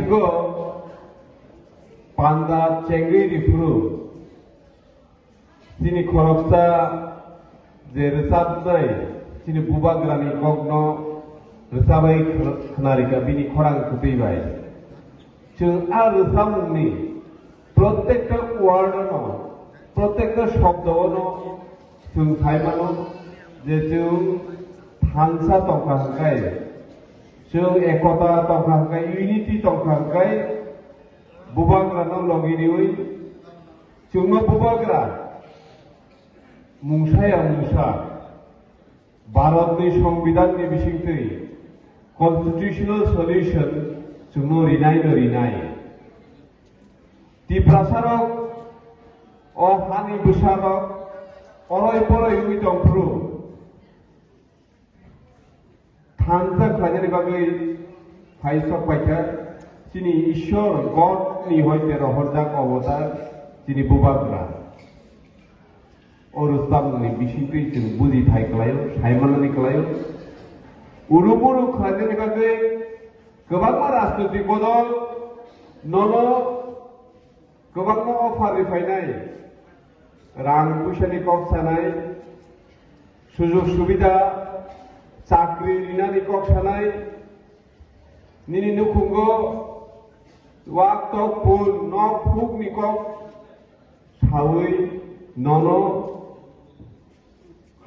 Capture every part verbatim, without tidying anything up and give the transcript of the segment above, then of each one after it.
Go panda chengwi riphuru chini khoroksa je rwchapnai chini bubagrani kokno rwchabai khna-, khnarikha bini khorang kwtwi bai. Chwng a rwchapmungni protekta word-no, protekta shobdo-no chwng sai mano je chwng thansa tongkha hwnkhe, chwng ekota tongkha hwnkhe, unity tongkha hwnkhe, bubagrano logi riwi chwngno bubagra mungsa ya mungsa, Bharatni Songbidanni bisingtwi constitutional solution chwngno rinai no rinai. Tiprasarok o hani bwsarok oroi poroi wngwi tongphuru thansa khlainani bagwi phai sok paikha chini Ishwar Godni hoite rohorjak obotar chini bubagra. O rwchapmungni bisingtwi chwng buji thai kwlaio, sai manani kwlaio. Uru muru khlainani bagwi kwbangma rajnoitik bodol nono kwbangma offer riphainai. Rang puisani kok sanai, sujog subida, chakri rinani kok sanai, nini nukhungo wak tok pun nok phukni kok sawi nono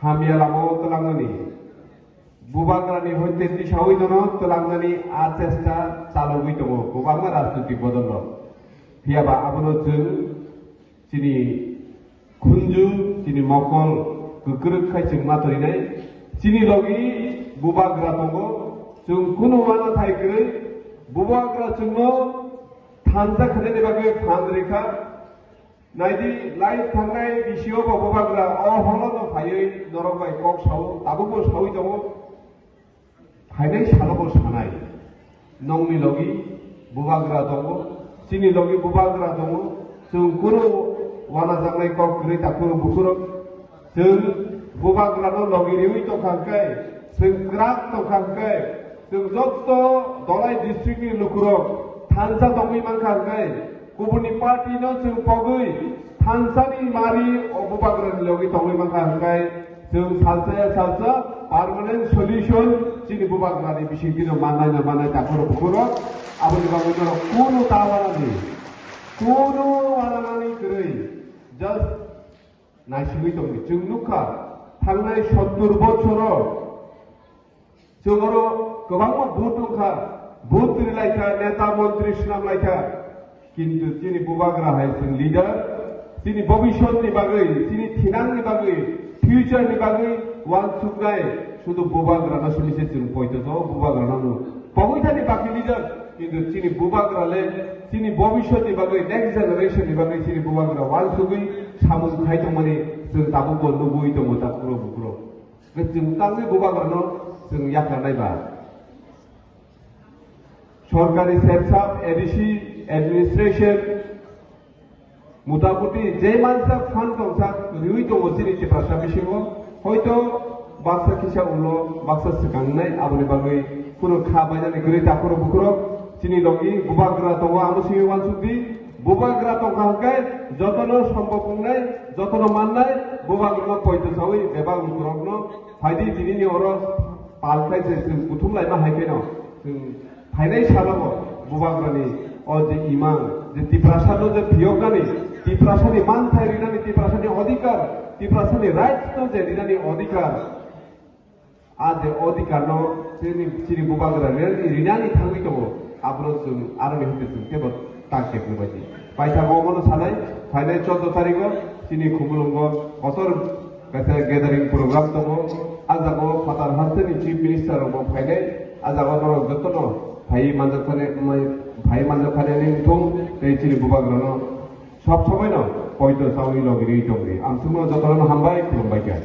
hamya lamao twlangnani, bubagrani hoite tisawi nono twlangnani a chesta chalogwi tongo kwbangma rajnoitik bodolrok. Phiyaba abono chwng chini khunju, chini mokol kwkrwk khai chwng ma torinai. Chini logi bubagra tongo, chwng kunu uanathai kwrwi. Bubagra chwngno thansa khlainani bagwi phan rikha. Naidi, live thangnai bisio bo bubagra o holo no phaiwi norok bai kok sao, tabukbo sawi tongo. Phainai salo bo sanai, nongni logi bubagra tongo, chini logi bubagra tongo, chwng kunu uanajaknai kok kwrwi takhurok bukhurok. Chwng bubagrano logi riwi tongkha hwnkhe, chwng kwrak tongkha hwnkhe, chwng joto Dholai district ni lukurok thansa tongwi mankha hwnkhe, kubuni party no chwng pogwi thansani mari o bubagrani logi tongwi mankha hwnkhe, chwng salsa ya salsa permanent solution chini bubagrani bisingtwi no mannai no mannai takhurok bukhurok. Aboni bagwi norok kunu ta uanani, kunu uanani kwrwi, just naisigwi tongdi. Chwng nukha, thangnai sottur bochoro chwng oro kwbangma vote wngkha, vote rilaikha, neta montri swnamlaikha, kintu chini bubagra hai chwng leader, chini bobiswt ni bagwi, chini thinang ni bagwi, future ni bagwi uansuknai sudu bubagra no simi se chwng poito jo bubagra no pogwi thani baki leader, kintu chini bubagra le chini bobiswt ni bagwi, next generation ni bagwi chini bubagra uansugwi samung khai tongmani chwng tabuk bo nugwi tongo takhurok bukhurok. Chwng tangwi bubagrano chwng yakarnai ba. Sorkari sepsap, A D C administration, mutamuti je mansa phan tongsa riwi tongo chini Tiprasa bisingo. Hoito baksa kisa ulo, baksa swkangnai, aboni bagwi kunu kha bainani kwrwi takhurok bukhurok chini logi bubagra tongo, amo simi uansukdi. Bubagra tongkha hwnkhe jotono sombok wngnai, jotono mannai, bubagrano poito sawi bebak lukurokno phaidi, tinini oro pal khlai se chwng kuthum laima hai kheno chwng phainai salobo bubagrani o je imang, je Tiprasano je phiyoknani, Tiprasani manthai rinani, Tiprasani odhikar, Tiprasani rights no je rinani odhikar, a je odhikar no chini, chini bubagra rinani, rinani thangwi tongo, abono chwng aroni hwnkhe chwng teibo tak khe phunukbaidi. Paithago omono sanai, phainai chordo tarigo chini Khumulwngo kotor kaisa gathering program tongo. A jaga o phatar hasteni Chief Minister rok bo phainai. A jaga o norok jotono phaiwi manjak thani, phaiwi manjak thani wngthung tei chini bubagrano sob somoino poito chawi logi riwi tongdi. Ang chwngno jotono hambai, khulumbai kha.